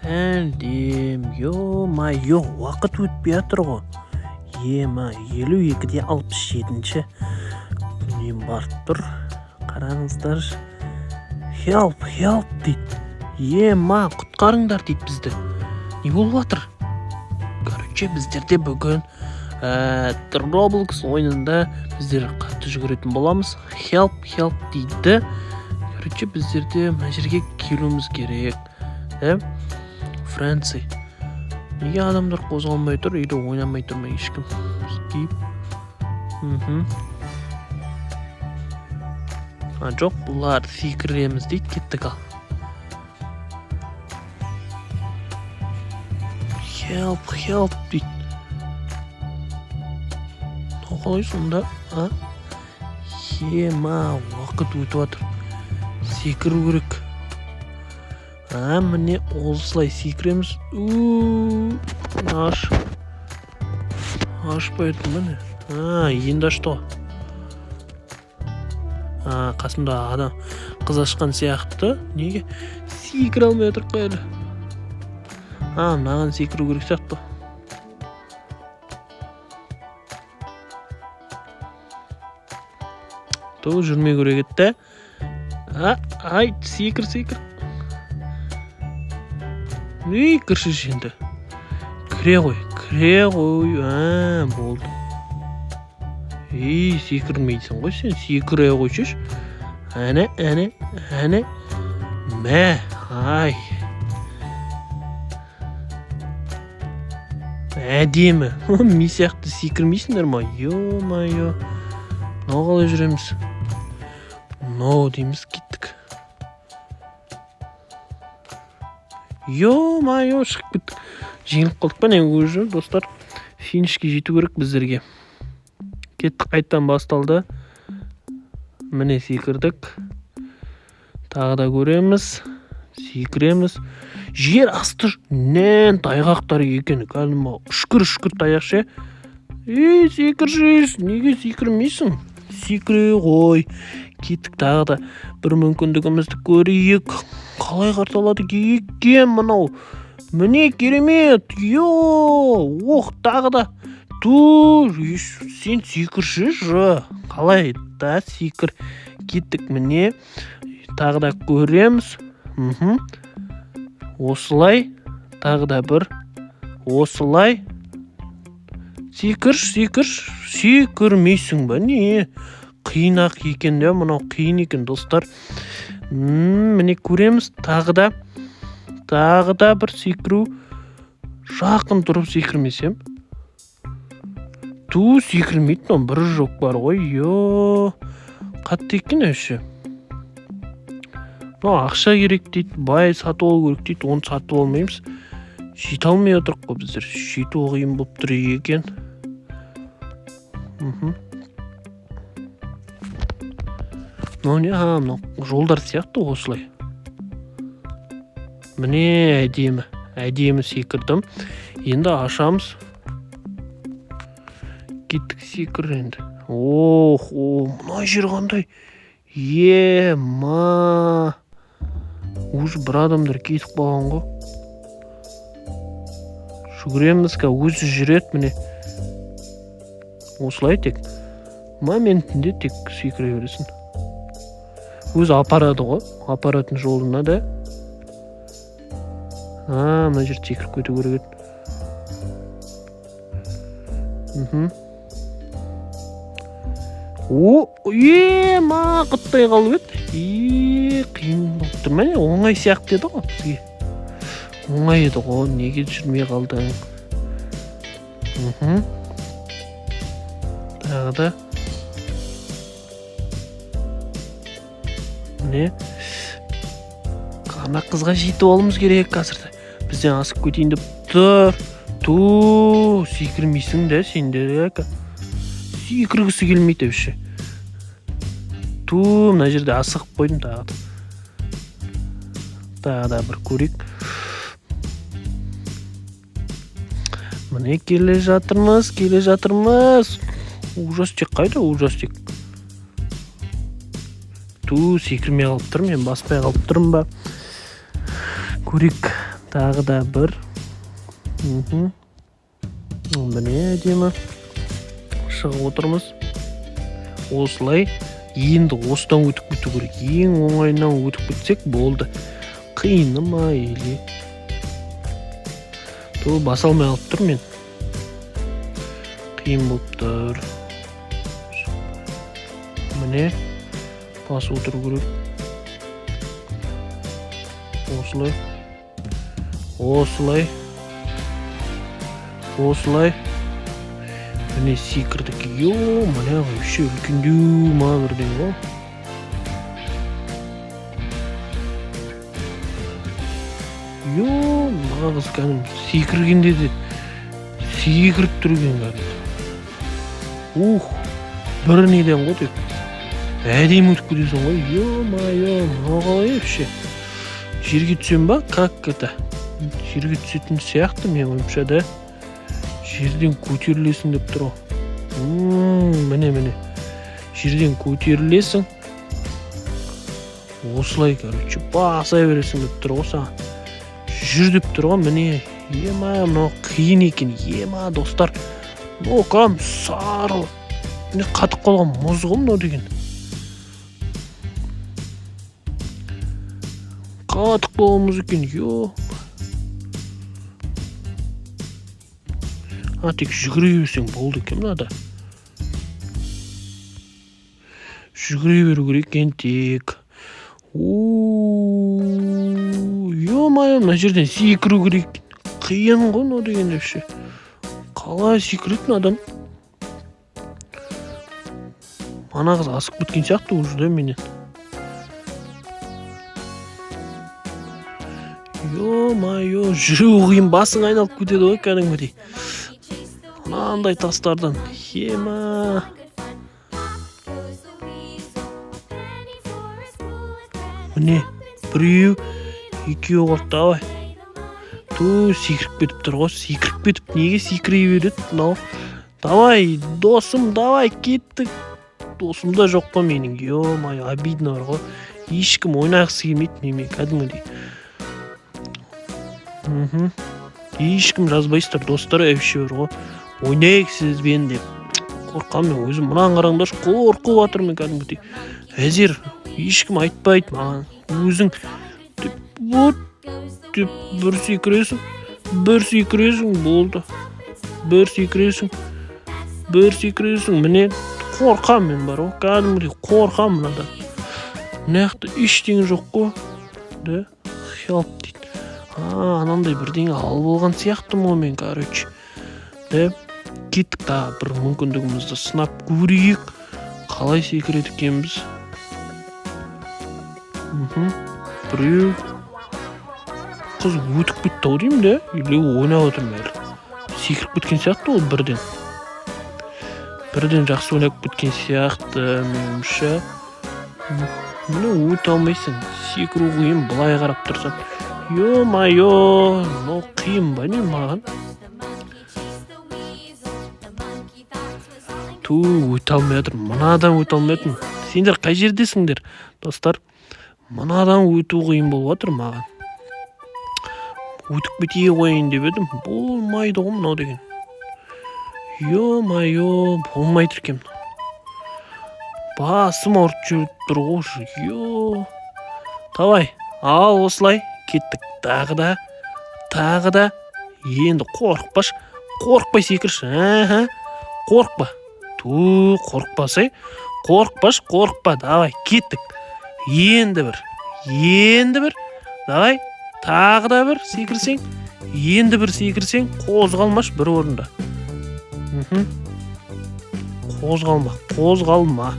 Сәлем, ё-моё, уақыт өтпей жатыр ғой. Ема, 52-де 67-ші нем барып тұр. Қараңыздар. Help, help дейді. Ема, құтқарыңдар дейді бізді. Не болып жатыр? Короче, біздерде бүгін Roblox ойынында біздер қатты жүгіретін боламыз. Help, help дейді. Короче, біздерде мына жерге келуіміз керек. Да? Франция. Неге адамдар қозғалмай тұр или ойнамай тұр ма ешкім? Skip. Мхм. А, жоқ, бұлар секіреміз дейді, кеттік ал. Help, help дейді. Мынау қалай сонда, а? Ема, уақыт өтіп жатыр. Секіру керек. А, міне осылай секіреміз. У, аш. Ашпай тұр міне. А, енді ашты ғой. А, қасымда адам қыз ашқан сияқты. Неге секіре алмай отырық қой әлі? А, мынаған секіру керек сияқты. Ту, жүрмеу керек еді да. А, ай, секір, секір. Ей, кірші енді. Кіре ғой, кіре ғой. А, болды. Ей, секірмейсің ғой сен, секіре қойсайшы. Әне, әне, әне. Мә, ай. Әдемі. Ми сияқты секірмейсіңдер ма? Ё-моё. Мынау қалай жүреміз? Мынау дейміз, кеттік. Ё-моё, шығып кеттік. Жеңіліп қалдық па не уже, достар? Финишке жету керек біздерге. Кеттік, қайтадан басталды. Міне секірдік. Тағы да көреміз. Секіреміз. Жер асты нән тайғақтар екен, кәдімгі үшкір-үшкір таяқ ше. Ей, секірші, неге секірмейсің? Секіре ғой. Кеттік, тағы да бір мүмкіндігімізді көрейік. Қалай қарсы алады екен мынау? Міне керемет. Йо, ох, тағы да. Ту, сен секірші, ж. Қалай да секір. Кеттік, міне. Тағы да көреміз. Мхм. Осылай, тағы да бір. Осылай. Секірші, секірші. Секірмейсің ба, не? Қиын ақ екен де, мынау қиын екен, достар. Міне көреміз, тағы да. Тағы да бір секіру. Жақын тұрып секірмесем. Ту, секірмейді, мынау бір жоқ бар ғой. Йо, қатты екен вообще. Мынау ақша керек дейді, бай сатып алу керек дейді, оны сатып алмаймыз. Жете алмай отырық қой біздер. Жету қиын болып тұр екен. Мхм. Мынау не? А, мынау жолдар сияқты осылай. Міне әдемі, әдемі секірдім. Енді ашамыз. Кеттік, секір енді. Ох, о, мына жер қандай? Ема. Уже бір адамдар кетіп қалған ғой. Жүгіреміз, өзі жүреді міне. Осылай тек моментінде тек секіре бересің. Өзі апарады ғой, апаратын жолына да. А, мына жерде секіріп кету керек еді. Мхм. О, ема, құттай қалып еді. Е, қиын болып тұр ма не? Оңай сияқты еді ғой бізге. Оңай еді ғой, неге жүрмей қалдың? Мхм. Тағы да. Міне. Ана қызға жетіп алуымыз керек қазір. Бізден асып кетейін деп тұр. Ту, секірмейсің де сен де. Секіргісі келмейді вообще. Ту, мына жерде асығып қойдым тағы да. Тағы да бір көрейік. Міне келе жатырмыз, келе жатырмыз. Ужастик қайда, ужастик? Ту, секірмей қалып тұр, мен баспай қалып тұрмын ба? Көрейік. Тағы да бір. Міне, әдемі шығып отырмыз. Осылай енді осыдан өтіп кету керек. Ең оңайынан өтіп кетсек болды. Қиыны ма или то баса алмай қалып тұр мен. Қиын болып тұр. Міне, басып отыру керек. Осылай, осылай, осылай. Міне, секірдік. Ё, міне, вообще үлкендеу ма бірдеңе ғой. Ё, мына қыз кәдімгі секіргенде де секіріп тұр екен кәдімгі. Ух, бір неден ғой тек. Әдемі өтіп кетесің ғой. Ё-моё, мынау қалай вообще? Жерге түсем ба? Как это? Жерге түсетін сияқты менің ойымша да. Жерден көтерілесің деп тұр ғой. Міне, міне. Жерден көтерілесің. Осылай, короче, баса бересің деп тұр ғой саған. Жүр деп тұр ғой, міне. Ема, мынау қиын екен. Ема, достар. Мынау кәдімгі сары. Не, қатып қалған мұз ғой мынау деген. Қатып қалған мұз екен, ё. А, тек жүгіре берсең болды екен мынада. Жүгіре беру керек екен тек. Ё-моё, мына жерден секіру керек. Қиын ғой мынау деген вообще. Қалай секіретін адам? Ана қыз асып кеткен сияқты уже да менен. Ё-моё, жүру қиын, басың айналып кетеді ғой кәдімгідей. Мынандай тастардан. Ема. Міне, біреу, екеу қалды, давай. Ту, секіріп кетіп тұр ғой, секіріп кетіп, неге секіре береді мынау? Давай, досым, давай, кеттік. Досым да жоқ қой менің. Ё-моё, обидно бар ғой. Ешкім ойнағысы келмейді менімен кәдімгідей. Ешкім жазбайсыздар, достар, вообще бар ғой. Ойнайық сізбен деп. Қорқамын мен өзім. Мынаны қараңдаршы, қорқып жатырмын мен кәдімгідей. Әзер ешкім айтпайды маған. Өзің деп, вот деп бір секіресің, бір секіресің, болды. Бір секіресің, бір секіресің. Міне, қорқамын мен бар ғой, кәдімгідей қорқамын мынадан. Мына жақта ештеңе жоқ қой. Да, help дейді. А, анандай бірдеңе алып алған сияқтымын ғой мен, короче. Да, кеттік, тағы бір мүмкіндігімізді сынап көрейік. Қалай секіреді екенбіз. Біреу. Қыз өтіп кетті ау деймін да, или ойнап отырмын әлі. Секіріп кеткен сияқты ол бірден. Бірден жақсы ойнап кеткен сияқты меніңше. Міне, өте алмайсың. Секіру қиын, былай қарап тұрсаң. Ё-моё, мынау қиын ба не маған? Ту, өте алмай жатырмын. Мынадан өте алмай жатырмын. Сендер қай жердесіңдер, достар? Мынадан өту қиын болып жатыр маған. Өтіп кете қояйын деп едім, болмайды ғой мынау деген. Ё-моё, болмай тұр екен. Басым ауырып жүріп тұр ғой уже. Ё. Давай, ал осылай кеттік. Тағы да, тағы да. Енді қорықпашы, қорықпай секірші. Аха, қорықпа. Ту, қорықпасай. Қорықпашы, қорықпа. Давай, кеттік. Енді бір, енді бір. Давай, тағы да бір секірсең, енді бір секірсең, қозғалмашы бір орында. Қозғалма, қозғалма.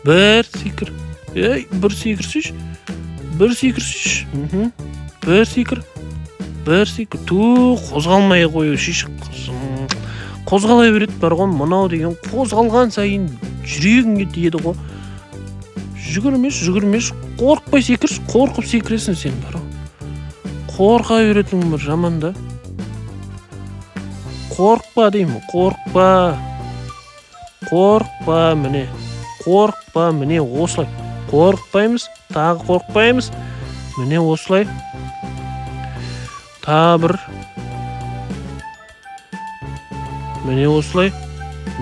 Бір секір. Ей, бір секірсейші. Бір секірсейші. Бір секір. Бір секір. Ту, қозғалмай қоюшы қызым. Қозғала береді бар ғой, мынау деген қозғалған сайын жүрегіңе тиеді ғой. Жүгірмеш, жүгірмеш, қорықпай секірші, қорқып секіресің сен бар ғой. Қорқа беретін бір жаман да. Қорықпа деймін, қорықпа. Қорықпа, міне. Қорықпа, міне осылай. Қорықпаймыз, тағы қорықпаймыз. Міне осылай. Тағы бір. Міне осылай.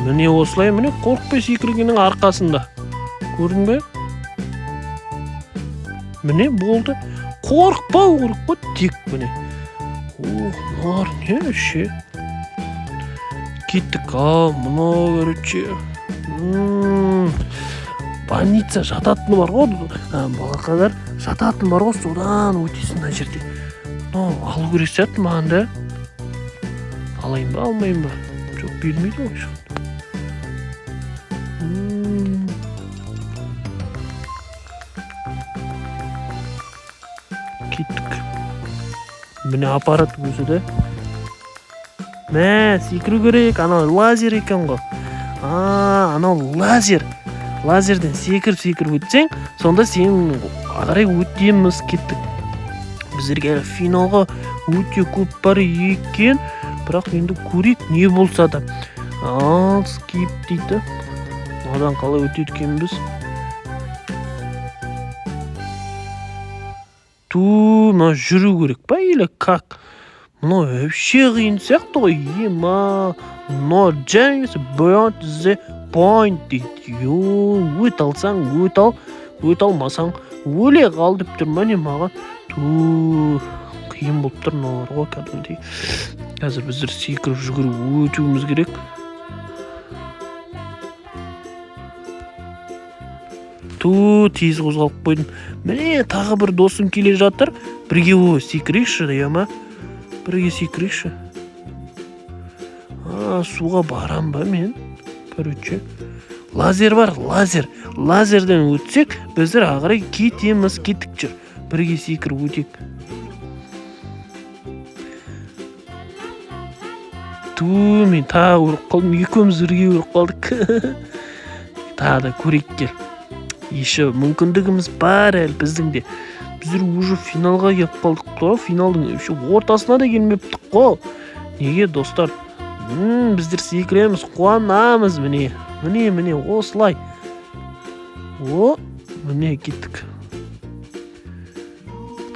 Міне осылай, міне қорықпай секіргеннің арқасында. Көрдің бе? Міне болды. Қорықпау керек қой тек міне. Ох, мыналар не вообще? Кеттік. А, мынау, короче. Больница жататыны бар ғой, балақайлар жататын бар ғой, содан өтесің мына жерде. Мынау алу керек сияқты маған да. Алайын ба, алмайын ба? Жоқ, бермейді ғой ешқандай. Кеттік. Міне аппарат өзі де. Мә, секіру керек, анау лазер екен ғой. А, анау лазер. Лазерден секіріп-секіріп өтсең, сонда сен қарай өтеміз. Кеттік. Біздерге әлі финалға өте көп бар екен, бірақ енді көрейік не болса да. Ал, skip дейді. Мынадан қалай өтеді екенбіз? Ту, мына жүру керек па или как? Мынау вообще қиын сияқты ғой. Ема, no James beyond the point дейді. Йо, өте алсаң, өте ал, өте алмасаң, өле қал деп тұр ма не маған? Ту, қиын болып тұр мыналар ғой кәдімгідей. Қазір біздер секіріп жүгіріп өтуіміз керек. Ту, тез қозғалып қойдым. Міне тағы бір досым келе жатыр. Бірге секірейікші, иә ма? Бірге секірейікші. А, суға барам ба мен? Короче, лазер бар, лазер. Лазерден өтсек, біздер ары қарай кетеміз. Кеттік, жүр. Бірге секіріп өтейік. Ту, мен тағы өліп қалдым. Екеуміз бірге өліп қалдық. Тағы да көрейік, кел. Еще мүмкіндігіміз бар әлі біздің де. Біздер уже финалға келіп қалдық қой. Финалдың еще ортасына да келмептік қой. Неге, достар? Біздер секіреміз, қуанамыз. Міне, міне, міне осылай. О, міне кеттік.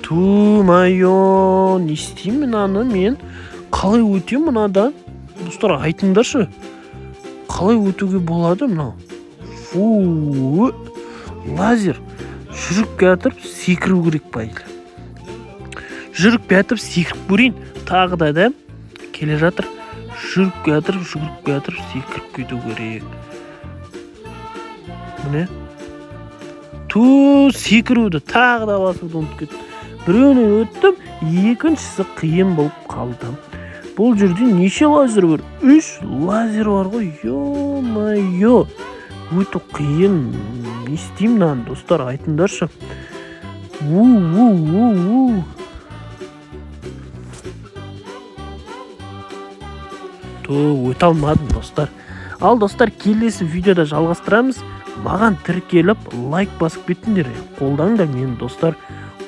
Ту, майо, не істеймін мынаны мен? Қалай өтемін мынадан? Достар, айтыңдаршы. Қалай өтуге болады мынау? Фу, лазер. Жүріп келатып секіру керек па или? Жүріп келатып секіріп көрейін. Тағы да да келе жатыр. Жүріп келатып, жүгіріп келатып секіріп кету керек. Міне. Ту, секіруді тағы да басуды ұмытып кеттім. Біреуінен өттім, екіншісі қиын болып қалды. Бұл жерде неше лазер бар? 3 лазер бар ғой. Ё-моё. Өте қиын. Не істеймін мынаны, достар, айтыңдаршы. У, у, у, у. Ту, өте алмадым, достар. Ал, достар, келесі видеода жалғастырамыз. Маған тіркеліп, лайк басып кетіңдер. Қолдаңдар мені, достар.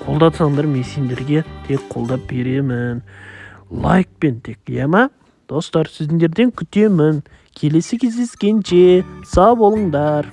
Қолдасаңдар, мен сендерге тек қолдап беремін. Лайкпен тек, иә ма? Достар, сіздерден күтемін. Келесі кездескенше сау болыңдар.